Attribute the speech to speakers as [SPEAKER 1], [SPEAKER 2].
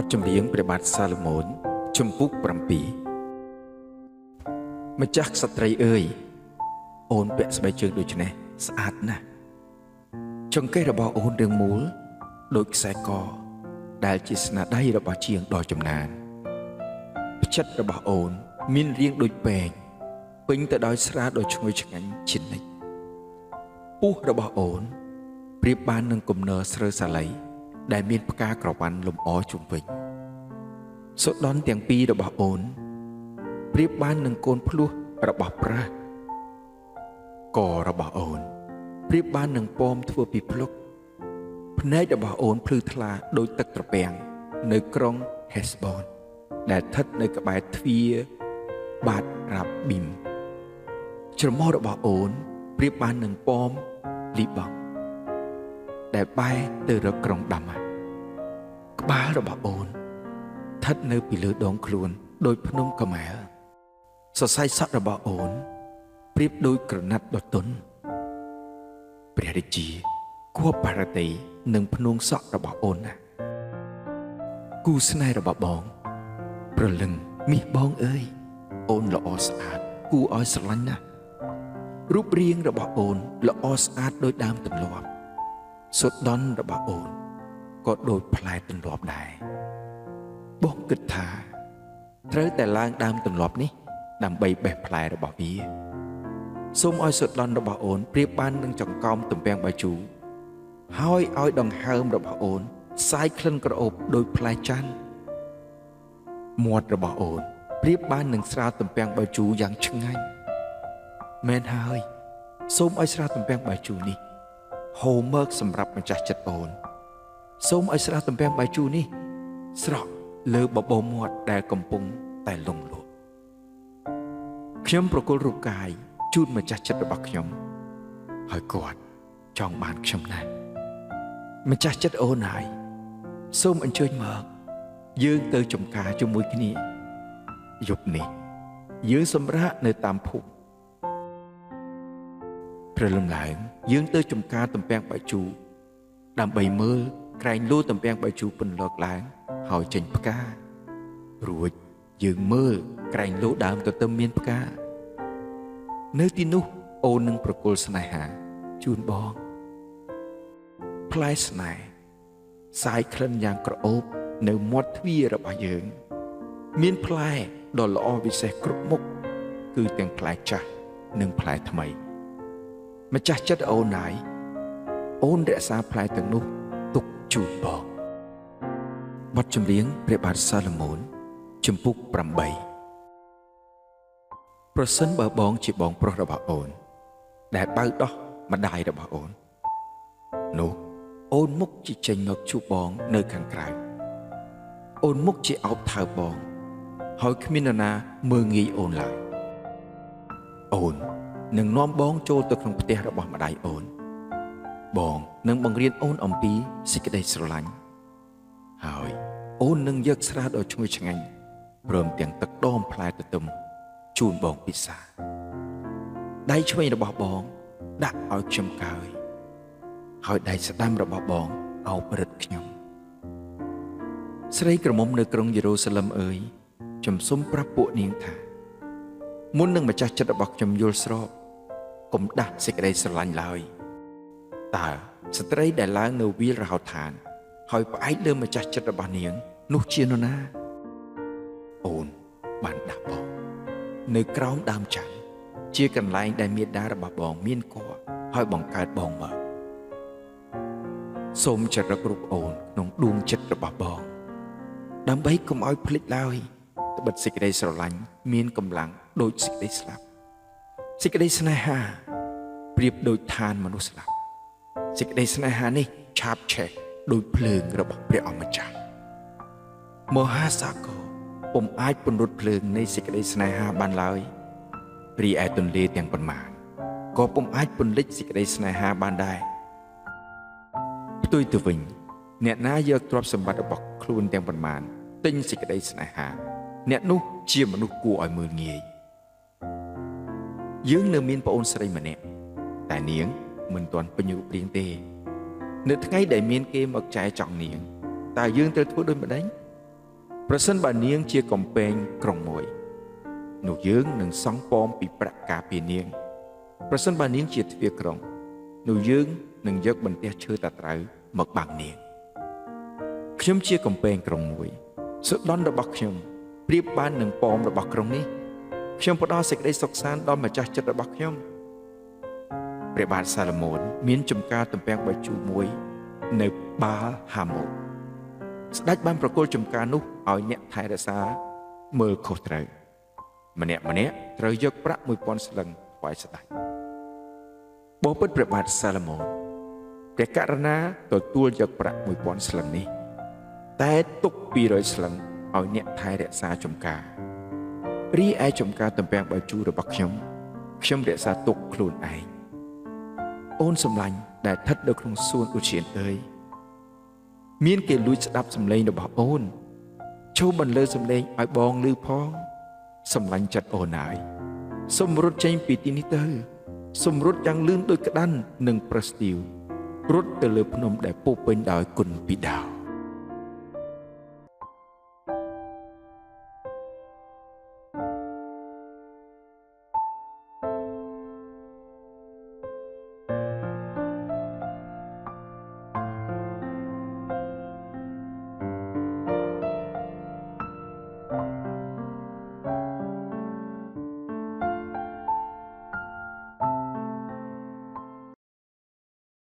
[SPEAKER 1] បទចម្រៀងព្រះបាទសាឡូមោនជំពូក7ម្ចាស់ក្សត្រីអើយអូនពាក់ស្បែកជើងដូចនេះស្អាតណាស់ចង្កេះរបស់អូនរាងមូលដូចខ្សែកដែលជាស្នាដៃរបស់ជាងដ៏ចំណានផ្ចិតរបស់អូនមានរាងដូចពែងពេញទៅដោយស្រាដ៏ឈ្ងុយឆ្ងាញ់ជានិច្ចពោះរបស់អូនប្រៀបបាននឹងគំនរស្រូវសាលីដែលមានផ្កាក្រវ៉ាន់លម្អជុំវិញសុដន់ទាំងពីររបស់អូនប្រៀបបាននឹងកូនភ្លោះរបស់ប្រើសករបស់អូនប្រៀបបាននឹងប៉មធ្វើពីភ្លុកភ្នែករបស់អូនភ្លឺថ្លាដូចទឹកត្រពាំងនៅក្រុងហេស្បូនដែលស្ថិតនៅក្បែរទ្វារបាតរ៉ាប៊ីមច្រមុះរបស់អូនប្រៀបបាននឹងប៉មលីបង់ដែលបែរទៅរកក្រុងដាម៉ាស់ក្បាលរបស់អូនស្ថិតនៅពីលើដងខ្លួនដោយភ្នំកាមែលសរសៃសក់របស់អូនប្រៀបដូចក្រណាត់ដ៏ទន់ព្រះរាជាគួបបារតីនឹងភ្នួងសក់របស់អូនណាគូស្នេហ៍របស់បងព្រលឹងមាសបងអើយអូនល្អស្អាតគួរឲ្យស្រឡាញ់ណាស់រូបរាងរបស់អូនល្អស្អាតដូចដើមទន្លាប់សុដន់របស់អូនក៏ដូចផ្លែទន្លាប់ដែរបងគិតថាត្រូវតែឡើងដើមទន្លាប់នេះដើម្បីបេះផ្លែរបស់វាសូមឲ្យសុដន់របស់អូនប្រៀបបាននឹងចង្កោមទំពាំងបាយជូរហើយឲ្យដង្ហើមរបស់អូនសាយក្លិនក្រអូបដូចផ្លែច័ន្ទមាត់របស់អូនប្រៀបបាននឹងស្រាទំពាំងបាយជូរយ៉ាងឆ្ងាញ់មែនហើយសូមឲ្យស្រាទំពាំងបាយជូរនេះហូរមកសម្រាប់ម្ចាស់ចិត្តអូនសូមឲ្យស្រាទំពាំងបាយជូរនេះស្រក់លើបបោមាត់ដែលកំពុងតែលង់លក់ខ្ញុំប្រគល់រូបកាយជូនម្ចាស់ចិត្តរបស់ខ្ញុំហើយគាត់ចង់បានខ្ញុំណាស់ម្ចាស់ចិត្តអូនហើយសូមអញ្ជើញមកយើងទៅចំការជាមួយគ្នាយប់នេះយើងសម្រាកនៅតាមភូមិព្រលឹមឡើងយើងទៅចំការទំពាំងបាយជូរដើម្បីមើលក្រែងលូទំពាំងបាយជូរពន្លកឡើងហើយចេញផ្ការួចយើងមើលក្រែងលូដើមទទឹមមានផ្កានៅទីនោះអូននឹងប្រគល់ស្នេហាជូនបងផ្លែស្នេហ៍សាយក្លិនយ៉ាងក្រអូបនៅមាត់ទ្វាររបស់យើងមានផ្លែដ៏ល្អវិសេសគ្រប់មុខគឺទាំងផ្លែចាស់និងផ្លែថ្មីម្ចាស់ចិត្តអូនហើយអូនរក្សាផ្លែទាំងនោះទុកជូនបងបទចម្រៀងព្រះបាទសាឡូមោនជំពូក8ប្រសិនបើបងជាបងប្រុសរបស់អូនដែលបៅដោះម្ដាយរបស់អូននោះអូនមុខជាចេញមកជួបបងនៅខាងក្រៅអូនមុខជាអោបថើបបងហើយគ្មាននរណាមើលងាយអូនឡើយអូននឹងនាំបងចូលទៅក្នុងផ្ទះរបស់ម្ដាយអូនបងនឹងបង្រៀនអូនអំពីសេចក្តីស្រឡាញ់ហើយអូននឹងយកស្រាដ៏ឈ្ងុយឆ្ងាញ់ព្រមទាំងទឹកដមផ្លែទទឹមជូនបងពិសាដៃឆ្វេងរបស់បងដាក់ឲ្យខ្ញុំកើយហើយដៃស្ដាំរបស់បងអោបរឹតខ្ញុំស្រីក្រមុំនៅក្រុងយេរូសាឡឹមអើយខ្ញុំសូមប្រាប់ពួកនាងថាមុននឹងម្ចាស់ចិត្តរបស់ខ្ញុំយល់ស្របកុំដាស់សេចក្តីស្រឡាញ់ឡើយតើស្ត្រីដែលឡើងនៅវាលរហោឋានហើយផ្អែកលើម្ចាស់ចិត្តរបស់នាងនោះជានរណាអូនបានដាស់បងនៅក្រោមដើមច័ន្ទជាកន្លែងដែលមេដារបស់បងមានគភ៌ហើយបង្កើតបងមកសូមចរិករូបអូនក្នុងដួងចិត្តរបស់បងដើម្បីកុំឲ្យភ្លេចឡើយត្បិតសេចក្តីស្រឡាញ់មានកម្លាំងដូចសេចក្តីស្លាប់សេចក្តីស្នេហាប្រៀបដូចឋានមនុស្សស្លាប់សេចក្តីស្នេហានេះឆាបឆេះដូចភ្លើងរបស់ព្រះអម្ចាស់មហាសាគរពុំអាចពន្លត់ភ្លើងនៃសេចក្តីស្នេហាបានឡើយរីឯទន្លេទាំងប៉ុន្មានក៏ពុំអាចពន្លិចសេចក្តីស្នេហាបានដែរផ្ទុយទៅវិញអ្នកណាយកទ្រព្យសម្បត្តិរបស់ខ្លួនទាំងប៉ុន្មានទិញសេចក្តីស្នេហាអ្នកនោះជាមនុស្សគួរឲ្យមើលងាយយើងនៅមានប្អូនស្រីម្នាក់តែនាងមិនទាន់ពេញរូបរាងទេនៅថ្ងៃដែលមានគេមកចែចង់នាងតើយើងត្រូវធ្វើដូចម្តេច ប្រសិនបើនាងជាកំពែងក្រុងមួយនោះយើងនឹងសង់ប៉មពីប្រាក់ការពារនាងប្រសិនបើនាងជាទ្វារក្រុងនោះយើងនឹងយកបន្ទះឈើតាត្រៅមកបាំងនាងខ្ញុំជាកំពែងក្រុងមួយសុដន់របស់ខ្ញុំប្រៀបបាននឹងប៉មរបស់ក្រុងនេះខ្ញុំផ្ដល់សេចក្តីសុខសាន្តដល់ម្ចាស់ចិត្តរបស់ខ្ញុំព្រះបាទសាឡូមោនមានចំការទំពាំងបាយជូរមួយនៅបាលហាម៉ូតស្ដេចបានប្រគល់ចំការនោះឲ្យអ្នកថែរក្សាមើលខុសត្រូវម្នាក់ម្នាក់ត្រូវយកប្រាក់1000ស្លឹងថ្វាយស្ដេចបបិទ្ធព្រះបាទសាឡូមោនព្រះករុណាទទួលយកប្រាក់1000ស្លឹងនេះតែទុក200ស្លឹងឲ្យអ្នកថែរក្សាចំការរីឯចំការទំពាំងបាយជូររបស់ខ្ញុំខ្ញុំរក្សាទុកខ្លួនឯងអូនសម្លាញ់ដែលស្ថិតនៅក្នុងសួនឧទ្យានអើយមានគេលួចស្ដាប់សំឡេងរបស់អូនចូលបន្លឺសំឡេងឲ្យបងឮផងសម្លាញ់ចិត្តអូនហើយសូមរត់ចេញពីទីនេះទៅសូមរត់យ៉ាងលឿនដូចក្តាន់និងប្រស្ទីវរត់ទៅលើភ្នំដែលពោពេញដោយគុណពីដាវ។